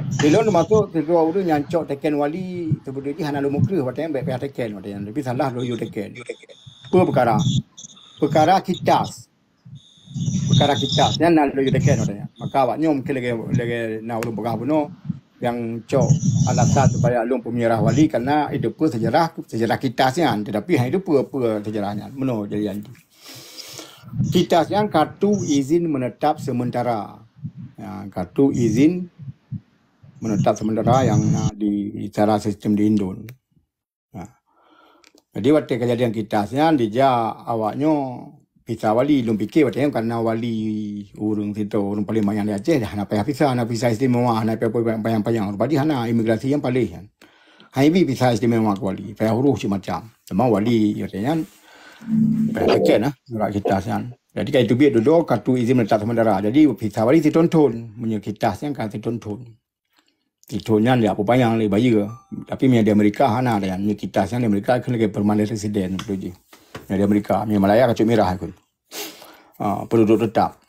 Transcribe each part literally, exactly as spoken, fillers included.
Di lôn teumasok sidroe ureueng nyang cok teken wali, seubeutoe jih hana lôn meukreueh watèe nyan, bèk payah teken watèe nyan. Tapi salah lôn yue teken. Peue peukara? Peukara kitas. Peukara kitas nyan na lôn yue teken watèe nyan. Maka awak nyoe mungken lagèe, lagèe na ureueng peugah bunoe nyang cok alasan supaya lôn peumeunyeurah wali karena iteupeue seujarah, seujarah kitas nyan. Tetapi hana iteupeue peue seujarah nyan. Meunoe jadi nyan. Kitas nyan kartu izin menetap sementara. Ya, kartu izin menetap sementara nyang na di secara sistem di Indon. Ha. Jadi watèe keujadian kitas nyan dijak awak nyoe pisa wali, lôn pike watèe nyan karena wali ureueng situ, ureueng paleng manyang di Aceh, dah hana payah pisa, hana pisa istimewa, hana payah panyang-panyang. Rupajih hana, imigrasi nyang paléh nyan. Hana ibi pisa istimewa keu wali, payah urus cit macam. Teuma wali watèe nyan payah teken lah surat kitas nyan. Jadi ka iteubiet dudoe kartu izin menetap sementara. Jadi pisa wali siton thon, meunyoe kitas nyan ka siton thon. Siton nyan jak peupanyang lé bayeue. Tapi meunyoe di Amerika hana, dan meunyoe kitas nyan di Amerika kheun lagèe permanent resident beutôi jih. Meunyoe di Amerika, meunyoe Malaya ka cut mirah kheun. Ah, penduduk tetap.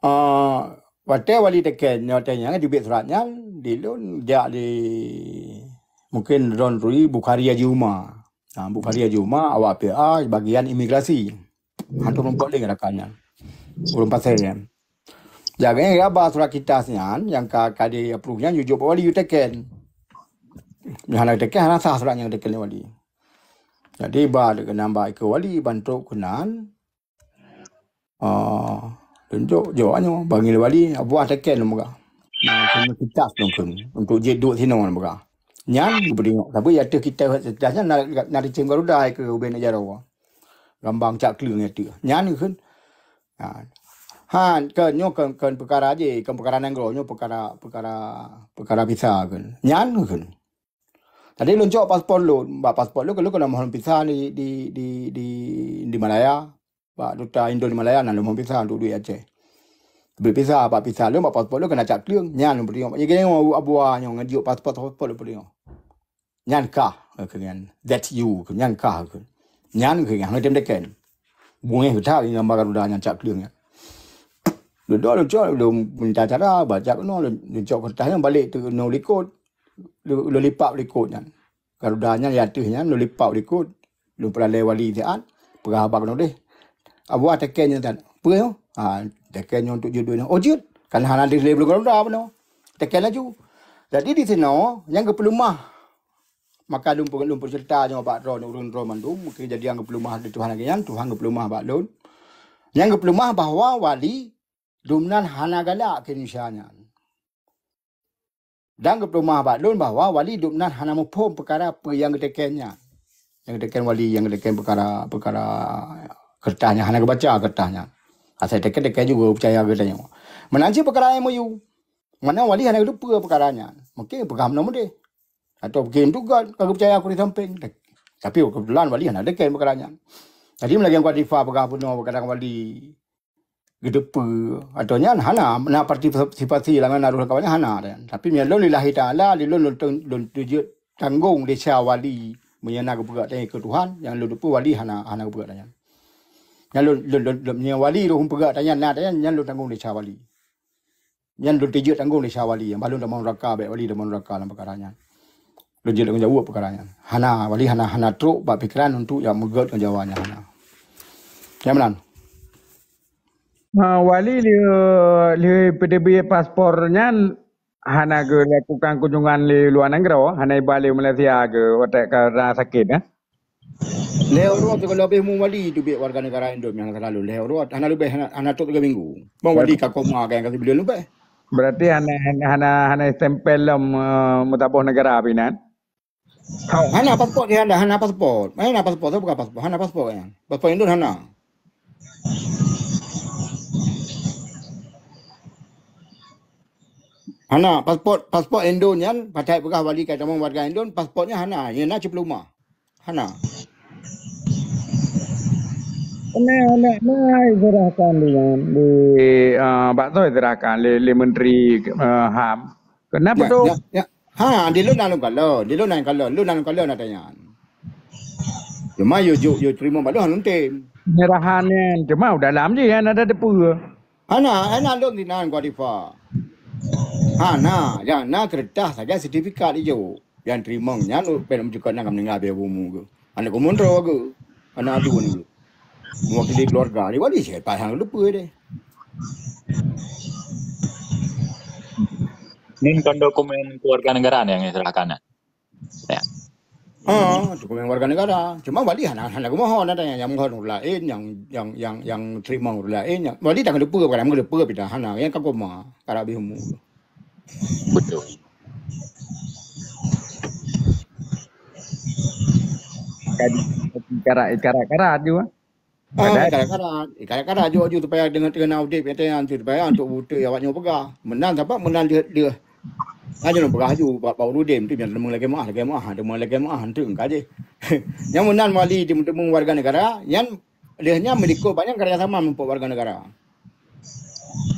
Ah, watèe wali teken, watèe nyan teubiet surat nyan, di lôn jak di, mungken droen turi Bukhari Haji Uma. Ah, Bukhari Haji Uma awak P A bagian imigrasi. Hantom rumpok lé rakan nyan. Ureueng Pasè nyan. Jadi, ya, ba surat kitas nyan, nyang ka, ka di approve nyan, yue jok bak wali, yue teken. Nyang hana teken, hana sah surat nyang teken lé wali. Jadi, ba keunan bak ikeue wali, ban trok keunan, ah, lôn jok, jok nyoe, panggil wali, buah teken lôn peugah. Nah, kena kitas lôn kheun, untuk jeuet duek sinoe lôn peugah. Nyan, geupeudengok. Tapi ateueh kitas, kitas nyan na, na reucém Garuda ikeue ubé neuk jaroe. Gambang cak kleueng ateueh. Nyan kheun, Ha. Ha, keu nyoe keu, keu peukara jih, keu peukara nanggroe, nyoe peukara, peukara, peukara visa kheun. Nyan kheun. Jadi lôn cok paspor lôn, bak paspor lôn, lôn keuneuk mohon visa di, di, di, di, di Malaya. Bak duta Indo di Malaya na lôn mohon visa untuk duek Aceh. Bri visa, bak visa lôn, bak paspor lôn keuneuk cak kleueng. Nyan lôn peuteurimong. Jadi nyoe abua nyoe ngeujok paspor, paspor lôn peuteurimong. Nyan kah, kheun nyan. That's you, kheun nyan kah, kheun. Nyan kheun nyan, hana tem teken. Beungéh that ngon gambar Garuda nyan cak kleueng nyan. Dudoe lôn cok, lôn minta cara, baca keunoe, lôn, lôn cok keureutah nyan balek teuk keunoe likot. Lôn, lôn lipat likot nyan. Garuda nyan di ateueh nyan, lôn lipat likot. Lôn peulalé wali siat, peugah haba keunoe deh. Abua teken nyan tan. Peue nyoe? Ha, teken nyoe untuk jeuet duek nyoe. Oh, jeuet. Kan hana dilé beuleung Garuda bunoe. Teken laju. Jadi di sinoe, nyang geupeuleumah. Maka lôn, lôn peuceurita nyoe bak droe, ureueng droe mandum, mungken jadi nyang geupeuleumah lé Tuhan lagèe nyan, Tuhan geupeuleumah bak lôn. Nyang geupeuleumah bahwa wali, dumnan hana galak keu Indonesia nyan. Dan geupeuleumah bak lôn bahwa wali dumnan hana muphom peukara peue nyang geuteken nyan. Nyang geuteken wali, nyang geuteken peukara, peukara keureutah nyan hana geubaca keureutah nyan. Asai teken-teken juga peucaya geutanyoe. Meunan cit peukara M O U. Mana wali hana geuteupeue peukara nyan. Mungken peugah meunoe meudeh. Atau mungken juga ka geupeucaya keu di sampéng. Tapi keubeutulan wali hana teken peukara nyan. Jadi meulagèe Wan Difa peugah bunoe, kadang wali geuteupeue atau nyan hana, na partisipasi lam na rôh kawan nyan hana. Tapi meunyoe lôn lillahi taala, di lôn, lôn, lôn teujeuet tanggong desya wali. Meunyoe na geupeugah tanyoe keu Tuhan, nyang lôn teupeue wali hana, hana geupeugah tanyan. Nyang lôn, lôn, lôn, lôn, meunyoe wali roh peugah tanyan na tanyan, nyan lôn tanggong desya wali. Nyan lôn teujeuet tanggong desya wali. Nyang bah lôn tamong nuraka, bèk wali tamong nuraka lam peukara nyan. Lôn jeuet tanggong jaweueb peukara nyan. Hana, wali hana, hana trok bak pikeran untuk jak meugèt ngon Jawa nyan hana. Nyang meunan. Ha, wali lheueh, lheueh peuteubiet paspor nyan hana geulakukan kunjungan lé luwa nanggroe, hana iba lé Malaysia keu watèe ka na sakét, eh? Lhèe uroe teuka leubeh mu wali teubiet warga negara Indo nyang selalu. Lhèe uroe hana leubeh, hana, hana trok tiga minggu. Bang wali ka koma ka nyang ka sibuleuen leubeh. Berarti hana, hana, hana, hana stempel lom, eh, meusaboh negara pih nyan? Hana paspor dia dah, hana paspor. Mana paspor? Saya bukan paspor. Hana paspor kan? Paspor Indo hana. Hana paspor, paspor Indo nyan, patai peugah wali ka tamong warga Indo, paspornya hana. Ia na cuma. Hana. Kena anak mai serahkan dengan di, uh, Pak Toi serahkan lé, lé Menteri, uh, ham. Kenapa tu? Ya, ya. Ha, di lôn na lôn kalon, di lôn na lôn kalon, lôn na lôn kalon na tanyan. Cuma yo juk yo terima bak lôn hana tem. Penyerahan nyan, cuma udah dalam je kan ada depa. Hana, hana lôn di nan Godifa. Hana, nyang na keureutah sagai sertifikat ijok. Nyang teurimong nyan, oh, pih meujukon nyang ka meuninggai bak bumoe geuh. Aneuk geuh meuntroe geuh. Aneuk aduen geuh. Meuwakili keuluwarga. Di wali siat payah geulupeue deh. Nin kon dokumen kewarganegaraan nyang diserahkan, eh? Ya. Ha, dokumen warga negara. Cuma wali hana, hana geumohon, ada nyang, nyang mohon ureueng laén, nyang, nyang, nyang, nyang teurimong ureueng laén, nyang, wali tak geulupeue, bukan geulupeue pindah, hana, nyang ka koma, ka habéh umu. Betul. Kan, karat, karat-karat juga. Ah, Padahal kadang-kadang, eh, kadang-kadang aju-aju supaya dengan, dengan udép nyata nyan tu, supaya untuk beutôi awak nyoe peugah. Meunan sabab meunan deuh, deuh. Hanya lôn peugah aju bak, bak ureueng dem tu, nyang deungoe lagèe meuah, lagèe meuah, deungoe lagèe meuah, tu engka jih. Nyang meunan wali di, di warga negara, nyan lheueh nyan meulikot banyak kerjasama muphom warga negara.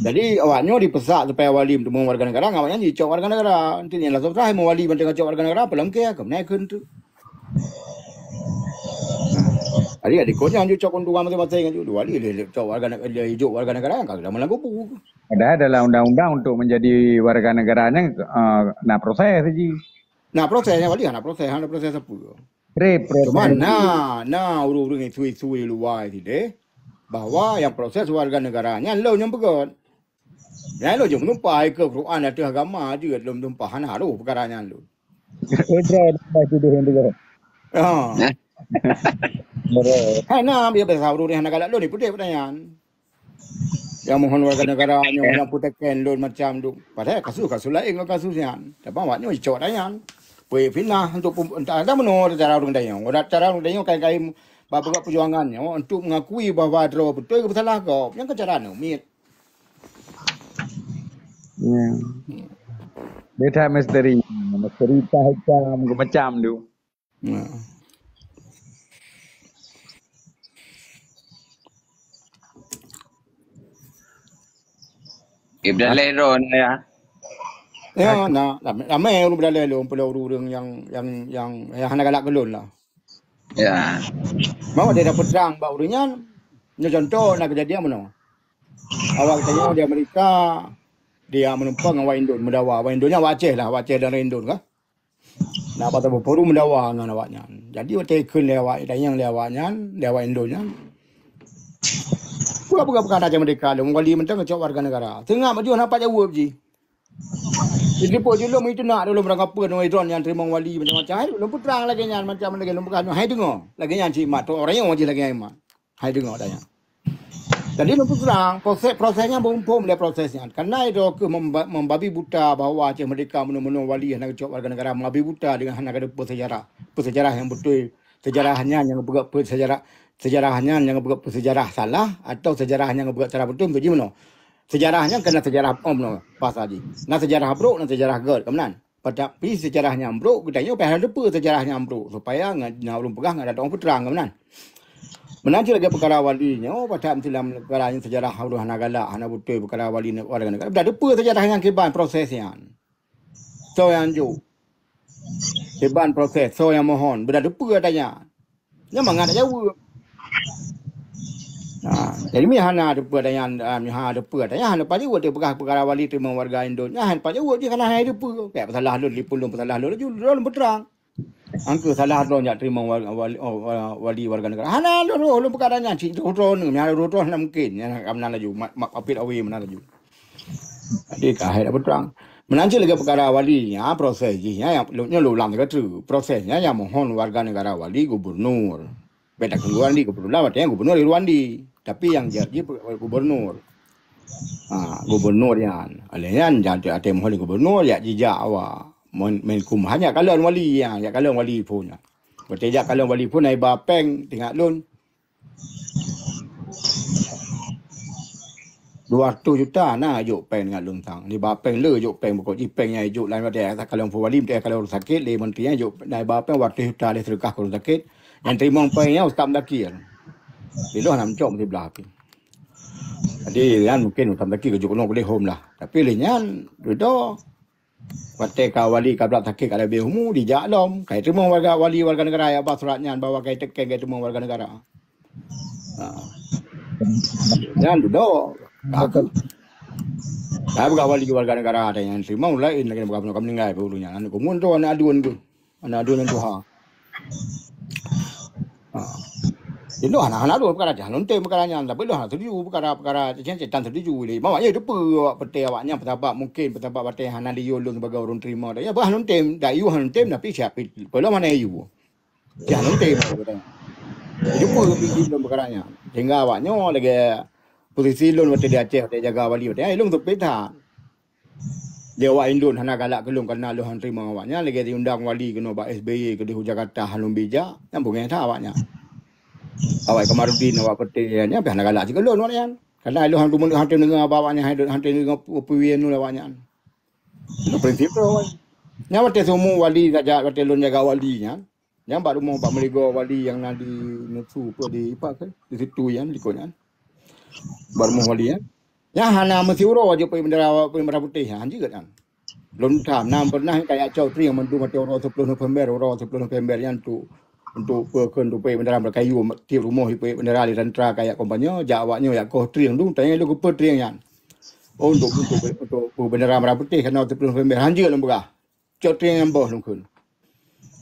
Jadi, awak nyoe dipeusak supaya wali meuteumé warga negara, ngon awak nyan jicok warga negara. Nanti nyang langsung terakhir meuwali bantai ngacok warga negara, apa lom keu, keu meunai kheun tu. Jadi, adik konyang ju cok keuntungan masing-masing ju. Dua wali leh, leh cok warga negara, leh ijok warga negara, kan dalam lagu buku. Padahal dalam undang-undang untuk menjadi warga negara nyan, eh, na proses ji. Nah, prosesnya wali, nah, proses, nah, proses apa? Pre-, proses. Cuma na, na ureueng-ureueng isu-isu di luwa sideh, bahwa nyang proses warga negara nyan lôn nyang peugöt. Nyan lôn jeuet meunumpah ikeu Quran ateueh agama jeuet lôn tumpah, hana harôh peukara nyan lôn. Udah, udah tuduh yang dulu. Ha. Betul. Hai na, biasa ureueng hana galak lôn ipeudeh pada nyan. Nyang mohon warga negara, nyang mohon peuteken lôn macam tu. Padahai kasus-kasus laén ngon kasus nyan. Tapi awak nyoe cok dah nyan. Pui fitnah untuk pem-, entah, entah meunoe cara ureueng tanyoe. Cara ureueng tanyoe kai-kai bak peugah perjuangan nyoe untuk mengakui bahwa droe beutôi ke salah gob. Nyang ke cara nyoe miet. Ya. Dia that misteri. Misteri tah macam, macam tu. Ya. Eh, beudalai droe na ya. Ya, na, ramai, ramai ureueng beudalai lôn, peulom ureueng-ureueng nyang, nyang, nyang, nyang hana galak keu lôn lah. Ya. Mau dia dapat terang bak ureueng nyan, nyoe contoh na kejadian meunoe. Awak tanyoe di Amerika, dia menumpang awak Indon, meudawa awak Indon nyan, awak Aceh lah, awak Aceh dan Indon kah. Nak patah beupuru meudawa ngon awak nyan. Jadi, watèe kheun lé awak, tanyong lé awak nyan, lé awak Indon nyan. Peue, peue, peue kata macam merdeka lom, wali mantong cok warga negara. Teungoh maju hana pat jaweueb jih. Di depan je lom itu nak lom rangkapeuen wai drone nyang teurimong wali macam-macam. Hai, lom putrang lagèe nyan, macam lagèe lom bukan. Hai, deungoe. Lagèe nyan cit mat, tu orang yang wajib lagèe nyan mat. Hai deungoe tanya. Jadi lôn peugah, proses, proses nyan beuhumpom lé proses nyan. Karena itu keuh memba-, membabi buta bahwa Aceh Merdeka meunoe-meunoe wali hana geucok warga negara, membabi buta dengan hana geupeue sejarah. Peue sejarah nyang beutôi, sejarah nyan nyang geupeugah peue sejarah, sejarah nyan nyang geupeugah peue sejarah salah atau sejarah nyang geupeugah sejarah beutôi, beutôi jih meunoe. Sejarah nyan kena sejarah, oh, meunoe, pas tadi. Na sejarah brok, na sejarah gèt, ka meunan. Tapi sejarah nyang brok, geutanyoe payah na teupeue sejarah nyang brok, supaya ngon, na ulôn peugah ngon datang peutrang, ka meunan. Meunan cit lagèe peukara wali nyoe, padahai meusilam peukara nyoe sejarah ureueng hana galak, hana beutôi peukara wali ne-, warga negara. Dah teupeue sejarah nyang kiban proses nyan. Soe nyang jok? Kiban proses, soe nyang mohon? Beudah teupeue tanya. Nyan mangat jaweueb. Ha, jadi mi hana teupeue tanya, ah, mi hana teupeue tanya, hana pajoh teupeugah peukara wali teurimong warga Indon. Nyan hana pajoh jih kana hai teupeue. Kayak peusalah lôn, lipun lôn peusalah lôn, laju lôn peutrang. Angkeu salah droe jak teurimong wal-, wal-, oh, wa-, wali warga negara. Hana lôn, lôn, lôn peukara nyan, cit droe, droe ni, meunan droe, droe hana mungkin. Nyan ka meunan laju, mat, mat, apit awe meunan laju. Jadi, ka hai dah peutrang. Meunan cit lagèe peukara wali, nyan proses jih, nyan nyang, nyoe lôn ulang lagèe tu. Proses nyan nyang mohon warga negara wali gubernur. Beda keuluan di gubernur lah, artinya gubernur di luar di. Tapi nyang jeuet jih gubernur. Ha, gubernur nyan. Oleh nyan, jadi até mohon gubernur, jak jijak awak. Mon-, Menkumham, jak kalon wali nyan, jak kalon wali phôn nyan. Watèe jak kalon wali phôn, na iba péng, teuingat lôn. Dua ratus juta na jok péng teuingat lôn sang. Iba péng le jok péng, pokok jih péng nyang ijok laén watèe kalon phôn wali, watèe kalon sakét, lé menteri nyan jok, na iba péng dua ratus juta lé seudeukah keu ureueng sakét. Nyang teurimong péng nyan Ustaz Mudakir. Ilôn hana meucok meusiblah pih. Jadi, nyan mungkin Ustaz Mudakir geujok keunoe keudéh hom lah. Tapi lé nyan, dudoe, watèe ka wali ka brat sakét ka leubeh umu, dijak lom. Ka iteurimong warga, wali warga negara nyang ba surat nyan bahwa ka iteken ka iteurimong warga negara. Ha. Nyan dudoe. Betul. Hai peugah wali warga negara ada nyang teurimong laén lagèe peugah ka meuninggai pih ureueng nyan. Aneuk keumun tu aneuk aduen tu. Aneuk aduen nyang tuha. Ha. Ilôn hana, hana dua peukara, hana lôn tem peukara nyan, tapi lôn hana setuju peukara-peukara nyan, tan setuju lé. Awak nyan teupeue awak peuté awak nyan, peusabab mungken peusabab watèe hana liyup lôn sibagoe ureueng teurimong. Ya, bah lôn tem, dak yue hana lôn tem, tapi siap pi-, peulom hana yue. Siap lôn tem. Teupeue pih lôn peukara nyan. Sehingga awak nyoe lagèe posisi lôn watèe di Aceh, watèe jaga wali, watèe nyan lôn seupi that. Di awak indon hana galak keu lôn kareuna lôn hana teurimong awak nyan, lagèe diundang wali keunoe bak S B Y keudeh u Jakarta hana lôn bi jak, nyan beungèh that awak nyan. Awak Kamarudin, awak Peuté nyan pih hana galak cit keu lôn awak nyan. Kareuna lôn hana teumeung, hana teudeungoe bak awak nyan, hana teudeungoe peue-peue lôn awak nyan. Lôn prinsip lôn. Nyan watèe seumu wali saja, watèe lôn jaga wali nyan. Nyan bak rumoh bak meuligoe wali nyang na di Meuseu, peue di Ipak ke? Di situ nyan, likot nyan. Bak rumoh wali nyan. Nyan hana meusiuroe jipeuék bendera, peuék bendera putéh, han jeuet nyan. Lôn tham, na pernah kajak cok trieng mandum watèe uroe siplôh November, uroe siplôh November nyan untuk, untuk peue kheun, untuk peuék bendera, meurakayu tiep rumoh jipeuék bendera lé tentara kajak kampanye, jak awak nyoe jak koh trieng dum, tanyong lôn keupeue trieng nyan. Oh, untuk, untuk, untuk, untuk bendera merah putih keunoe siplôh November, han jeuet lôn peugah. Cok trieng nyang boh lôn kheun.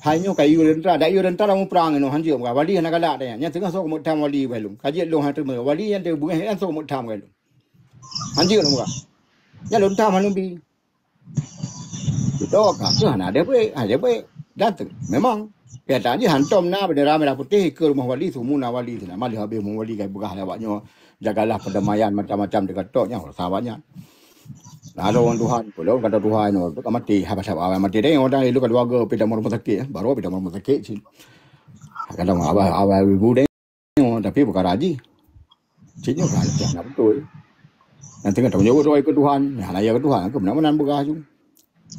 Hai nyoe ka yue tentara, dak yue tentara muprang inoe, han jeuet muprang. Wali hana galak dak nyan. Nyan teungoh soe meutam wali bak lôn. Ka jeuet lôn hana teurimong. Wali nyan teuh beungèh nyan soe meutam bak lôn. Han jeuet lôn muprang. Nyan lôn tam hana lôn bi. Doa ka keuh hana deh peuék, hana deh peuék. Dateng. Memang. Pih ata jih hantom na bendera merah putih keu rumoh wali, seumu na wali sinan. Malah habéh rumoh wali ka peugah lé awak nyoe. Jagalah perdamaian macam-macam dekat tok nyan, rasa awak nyan. Lalu orang Tuhan, kalau kata Tuhan, oh, tu kan mati, habis awak mati deh, orang itu keluarga pindah rumah sakit, eh. Baru pindah rumah sakit sih. Kadang awal, awal ibu deh, oh, tapi perkara haji. Cik nyoe kan, cik nak betul. Yang tengah tanggung jawab doa ikut Tuhan, yang lain ke Tuhan, ke mana-mana berkah tu.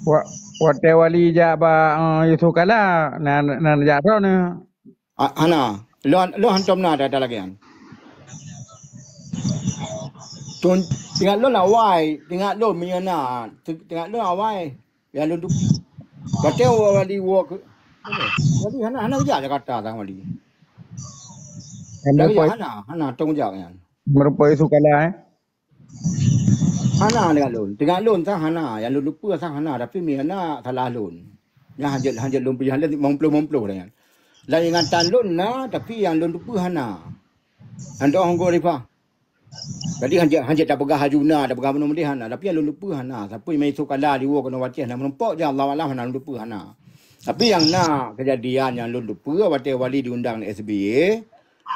Wa-, watèe wali jak bak, eh, Yusuf Kala, nan, nan jak droeneuh. Ah, hana. Lôn, lôn hantom na data lagèe nyan. Tun, teuingat lôn awai, teuingat lôn meunyoe na, teu-, teuingat lôn awai. Ya lôn tu. Watèe wali woe keu, wali hana, hana geujak Jakarta sang wali. Hana, hana, hana tong jak nyan. Meureumpok Yusuf Kala, eh? Hana deungon lôn. Deungon lôn sang hana, nyang lôn lupa sang hana, tapi mi hana salah lôn. Nyang hanjeuet, hanjeuet lôn piah lôn limong ploh limong ploh dah nyan. Lam ingatan lôn na, tapi nyang lôn lupa hana. Hantom honggo ripah. Jadi hanjeuet, hanjeuet tapeugah haju na, tapeugah bunoe meudeh hana, tapi nyang lôn lupa hana. Sapeue meuisu kala diwoe keunoe watèe na meurumpok je Allah alam hana lôn lupa hana. Tapi nyang na keujadian nyang lôn lupa watèe wali diundang lé S B Y,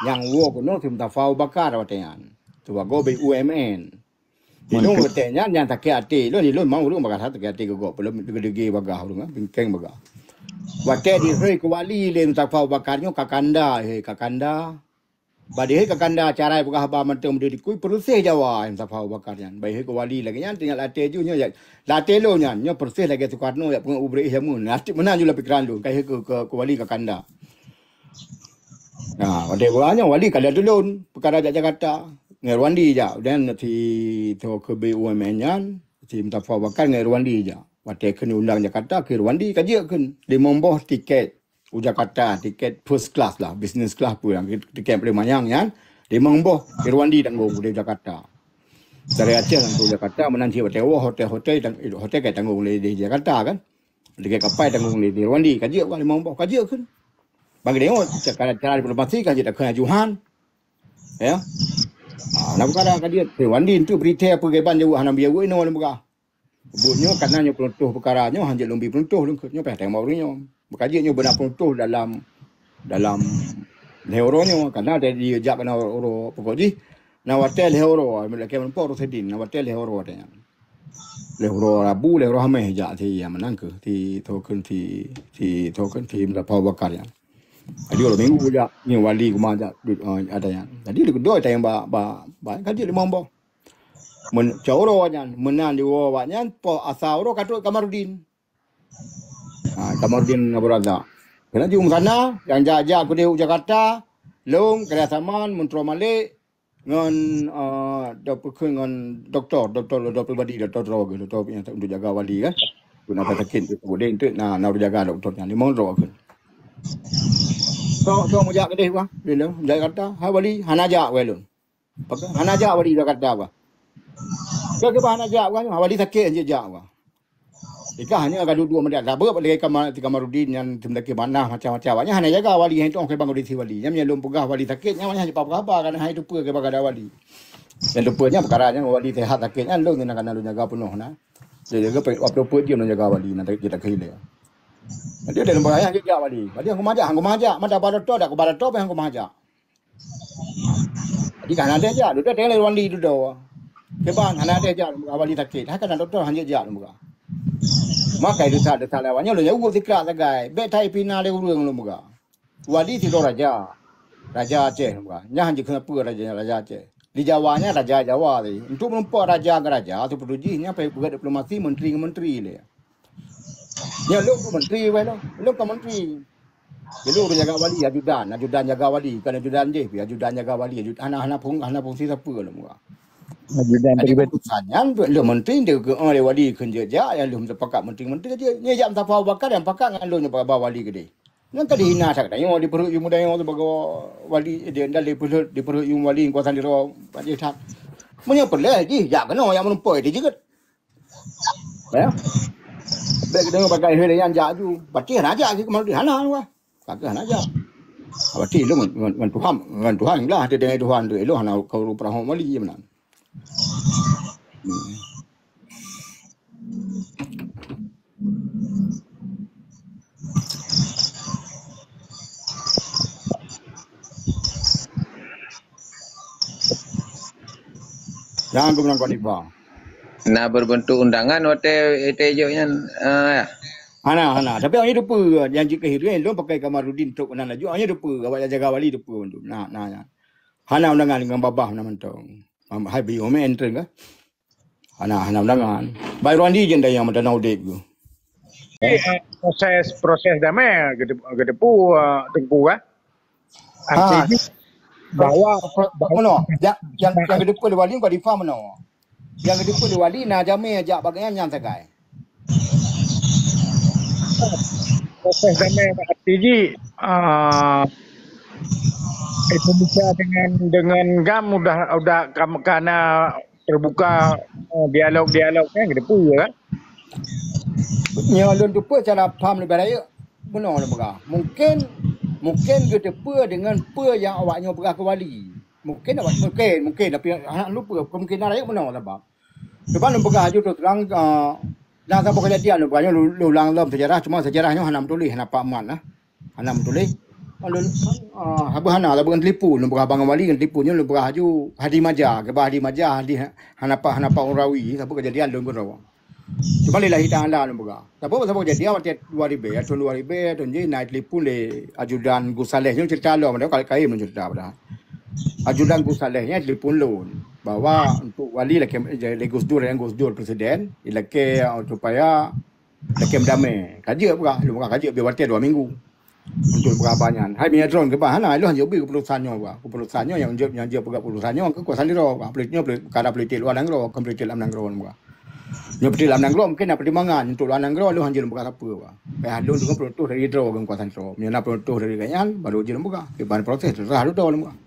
nyang woe keunoe si Mustafa Abu Bakar watèe nyan. Sibagoe B U M N. Di lôn watèe nyan nyang sakét até lôn, di lôn mau ureueng bagah that sakét até keu gob, peulom dege-dege bagah ureueng, bingkeng bagah. Watèe dihôi keu wali lé Mustafa Abu Bakar nyoe Kakanda, he Kakanda. Bah dihôi Kakanda cara peugah haba mantong meudeh dikui peureuséh Jawa Mustafa Abu Bakar nyan. Bah dihôi keu wali lagèe nyan teuingat lam até ju nyoe, lam até lôn nyan, nyoe peureuséh lagèe Sukarno jak peungeut ubri jameun. Até meunan ju lam pikeran lôn, ka dihôi keu, keu, keu wali Kakanda. Nah, watèe buka nyoe wali ka lheueh tulôn, peukara jak Jakarta. Ngon Ruwandi jak, dan si toh keu B U M N nyan, si Mustafa Abu Bakar ngon Ruwandi jak. Watèe kheun undang Jakarta, keu Ruwandi ka jeuet kheun. Limong boh tiket u Jakarta, tiket first class lah, business class peue nyang tiket paléng manyang nyan. Limong boh keu Ruwandi tanggong di Jakarta. Dari Aceh langsung Jakarta, meunan cit watèe woe hotel-hotel, hotel ka tanggong lé di Jakarta kan. Tiket kapai tanggong lé di Ruwandi, ka jeuet buka limong boh, ka jeuet kheun. Bagi deungoe, cara, cara diplomasi kan jeuet takheun ajuhan. Ya. Ah, na peukara ka jeuet, eh, Ruwandi tu berita peugah ban jaweueb hana biaya inoe lôn peugah. Buet nyoe kana nyoe peuruntoh peukara nyoe hanjeuet lôn bi peuruntoh lôn kheun nyoe payah teurimong ureueng nyoe. Meukaji nyoe beuna peuruntoh dalam, dalam lhèe uroe nyoe kana dari jak kana uroe pokok jih na watèe lhèe uroe, lakèe meurumpok uroe Seudin, na watèe lhèe uroe watèe nyan. Lhèe uroe Rabu, lhèe uroe Hamèh jak si nyang meunan keuh, si toh kheun si, si toh kheun si Mustafa Abu Bakar nyan. Jadi uroe Minggu jak, nyoe wali keumah jak, eh, ada nyan. Jadi leukeudoi tayang ba, ba, ba, ka jeuet limong boh. Meun, cot uroe nyan, meunan diwoe awak nyan, poh asa uroe ka trok Kamarudin. Ha, Kamarudin Abu Razak. Keuneuk jeuet meukanan, nyang jak-jak keudeh u Jakarta, lôn, Khairul Saman, Muntroe Malek, ngon, eh, dok-, ngon doktor, doktor, doktor pribadi, doktor droe geuh, doktor nyang untuk jaga wali kan. Guna sakét tu, kemudian tu na, na jaga doktor nyan, limong droe geuh. Sok, sok meujak keudeh bah, di lôn, Jakarta, hai wali, hana jak wai lôn. Hana jak wali Jakarta bah. Keu kiban hana jak, wah, wali sakét hanjeuet jak, wah. Ikah hanya ka duek-duek meudeh. Sabab lagèe Kamal-, Kamarudin nyan, Teumeudaki Manah, macam-macam. Awaknyan hana jaga wali, hana teu'oh kiban kondisi wali. Nyan meunyo lôn peugah wali sakét, nyan awaknyan hana jipeuhaba, karena hana teupeue kiban keuadaan wali. Nyang teupeue nyan peukara nyan wali sehat sakét nyan, lôn nyang kana lôn jaga peunoh na. Jadi, jaga pe-, waktu peue jeuem lôn jaga wali, na tak, tak hilé. Jadi, ada lôn peugah, "Hanjeuet jak wali." Wali hana kumaja, hana kumaja. Mata bak dokto, dak bak dokto, hana kumaja. Jadi, kan hana jak, dudoe tengok lé wali dudoe. Kiban, hana deh jak, lôn peugah wali sakét. Hai kana dokto, hanjeuet jak, lôn peugah. Makai desya-desya lé awaknyan, lôn jaweueb sikrak sagai. Bèk that ipina lé ureueng, lôn peugah. Wali sidroe raja. Raja Aceh, lôn peugah. Nyan jeuet keuneuk peue raja, raja Aceh. Di Jawa nyan raja Jawa tadi. Untuk meureumpok raja ngon raja, seubeutôi jih nyan payah peugah diplomasi menteri ngon menteri lé. Nyan lôn kon menteri weh lôn. Lôn kon menteri. Jadi ureueng jaga wali, ajudan, ajudan jaga wali, bukan ajudan jih, ajudan jaga wali, ajudan hana, hana fung-, hana fungsi sapeue lôn peugah. Ajudan. Jadi peribadi. Keputusan nyan lôn menteri, dia keu, eh, lé wali kheun jeuet jak, nyang lôn teupakat menteri-menteri jeuet. Nyan jak Mustafa Abu Bakar nyang pakat ngon lôn nyang ba wali keudeh. Nyan ka dihina that geutanyoe di Peureuk Yuem geutanyoe sibagoe wali, di, di Peureuk, di Peureuk Yuem wali kuasa sidroe, pat jih that. Meunyoe peureulèe jih, jak keunoe nyang meureumpok di jeuet. Ya. Bèk geutanyoe pakai hil nyan jak ju. Berarti hana jak keu manusia hana wah. Ka keu hana jak. Berarti lôn ngon, ngon, ngon Tuhan, ngon Tuhan lah, teudeungoe Tuhan tu, ilôn hana karu peurahom wali je meunan. Hmm. Jangan geumeunang khalifah. Na berbentuk undangan watèe, watèe jok nyan, ah, ya. Hana, hana. Tapi awaknyan teupeue, nyang jeuet keu hireuen, lôn pakai Kamarudin trok nan laju. Awaknyan teupeue, awak jaga wali teupeue mandum. Na, na, na. Hana undangan ngon babah na mantong. Hai bi omen treun ka? Hana, hana undangan. Bai Rwandi je dayang meutanah udép tu. Eh, proses, proses damai geuteu-, geuteupeue, eh, Teungku, kan? Ha. Artinya bahwa, pro-, pro-, bahwa meunoe, nyang, nyang, nyang geuteupeue lé wali, khalifah meunoe. Nyang geuteupeue lé wali, na jamé jak bak nyan, nyan sagai. Proses damai arti jih, ah, Indonesia dengan, dengan GAM udah, udah kam-, kana terbuka, eh, dialog-dialog kan, geuteupeue kan? Nyoe lôn teupeue cara paham leubeh rayeuk, bunoe lôn peugah. Mungkin, mungkin geuteupeue deungon peue nyang awaknyoe peugah keu wali. Mungkin awak, mungkin, mungkin, tapi hana lôn peue, kemungkinan rayeuk bunoe sabab. Cuba lôn peugah aju terus terang, eh, dan saboh kejadian lôn peugah nyoe lôn, lôn ulang lom sejarah, cuma sejarah nyoe hana meutuléh, hana pat mat lah. Hana meutuléh. Lalu, ah, haba hana, lalu ngon telepon, lôn peugah bang wali ngon telepon nyoe, lôn peugah aju Hadi Maja, keubah Hadi Maja, Hadi ha-, hana pat, hana pat ureueng rawi, saboh kejadian lôn keudroe. Cuma lillahi ta'ala lôn peugah. Saboh, saboh kejadian watèe dua ribèe, tahun dua ribèe, tahun jih na telepon lé ajudan Gus Saleh nyoe cerita lom, ada kali kain lôn cerita padahal. Ajudan Gus Saleh nyan telepon lôn bahwa untuk wali lakèe, lé Gus Dur, Gus Dur presiden, ilakèe supaya lakèe meudamé. Ka jeuet peugah, lôn peugah ka jeuet bri watèe dua minggu. Untuk peugah haba nyan. Hai meunyo droen keubah hana, lôn hanjeuet bri keputusan nyoe peugah. Keputusan nyoe nyang jeuet, nyang jeuet peugah keputusan nyoe keukuasaan sidroe peugah. Politik nyoe, poli-, peukara politik luwa nanggroe, kon politik lam nanggroe peugah. Nyoe politik lam nanggroe mungkin na pertimbangan untuk luwa nanggroe, lôn hanjeuet lôn peugah sapeue peugah. Payah lôn deungoe peureuntôh dari droe ngon kuasa sidroe. Meunyo na peureuntôh dari gobnyan, baru jeuet lôn peugah. Kiban proses terserah lôn droe lôn peugah.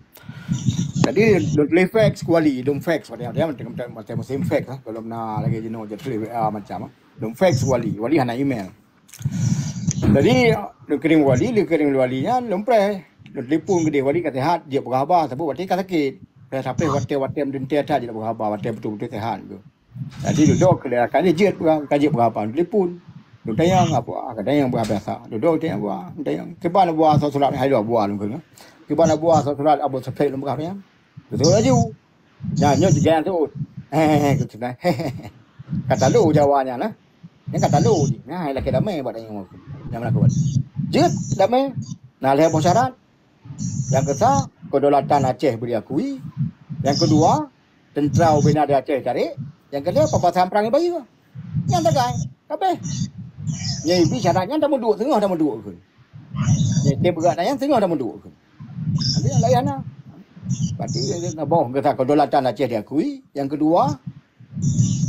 Jadi, lôn tuléh fax keu wali, lôn fax, watèe, watèe, watèe, watèe musim fax lah, belum na lagi jinoe jeuet tuléh W A macam, ah. Lôn fax keu wali, wali hana email. Jadi, lôn kirim wali, lôn kirim wali nyan, lôn preh. Lôn telepon keudéh wali ka sihat, jeuet peugah haba, sabab watèe ka sakét. Preh sapreh watèe, watèe meudentèe that jeuet peugah haba, watèe beutôi-beutôi sihat tu. Jadi dudoe keu lé rakan jih jeuet peugah, ka jeuet peugah apa, telepon. Lôn tanyong, "Apa?" Ka tanyong peugah biasa. Dudoe tanyong peugah, tanyong. Kiban buah soe surat, hai dua buah lôn kheun. Kiban buah soe surat Abu Sufyan lôn peugah nyan. Beutôi laju. Nyan, nyoe jijayan tu. Hehehe, kata lu Jawa nyan, eh. Nyan kata lu jih. Nah, lakèe damé buat tanyong aku. Nyan meunan aku buat. Jeuet damé. Nah, lhèe boh syarat. Nyang keusa, kedaulatan Aceh beu diakui. Nyang keudua, teuntra ubena di Aceh tarek. Nyang keulhèe, papasan prang ibayeue. Nyan sagai, habéh. Nyang ibi syarat nyan tameuduek, singoh tameuduek kheun. Nyang tem beurak nyan singoh tameuduek kheun. Tapi nyang laén hana. Berarti, boh keusa kedaulatan Aceh diakui. Nyang keudua,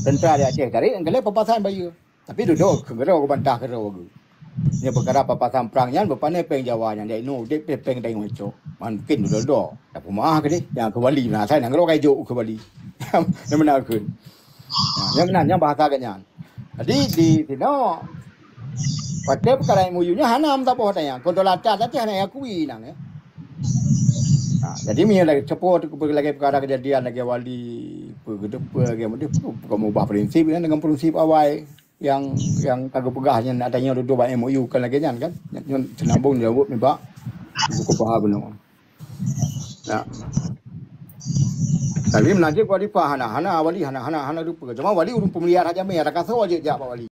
teuntra di Aceh tarek. Nyang keulhèe, papasan bayeue. Tapi dudoe keu keudroe, geubantah keudroe geuh. Nyan peukara papasan prang nyan beupané péng Jawa nyan, jak inoe udép pih péng tanyoe cok. Mungken dudoe-dudoe. Tapi meu'ah keudéh, nyang keu wali, na asai nanggroe ka ijok keu wali. Nyan meunan kheun. Ha, nyang meunan, nyang bahasa geuh nyan. Jadi di sinoe, watèe peukara M O U nyan hana meusaboh watèe nyan. Kon dolar tas saja hana akui nang, ya. Ha, jadi meunyoe lagèe, contoh lagèe peukara keujadian lagèe Wali, peue geuteupeue lagèe, bukan meuubah prinsip nyan dengan prinsip awai nyang, nyang ka geupeugah nyan, ata nyoe dudoe bak M O U kan lagèe nyan kan. Nyan, nyan seunambong jaweueb nibak buku paha bunoe. Ya. Tapi meunan cit Wali pa hana, hana Wali hana, hana, hana dupeue. Cuma Wali ureueng peumulia that jamé, ada kasoe jeuet jak bak Wali.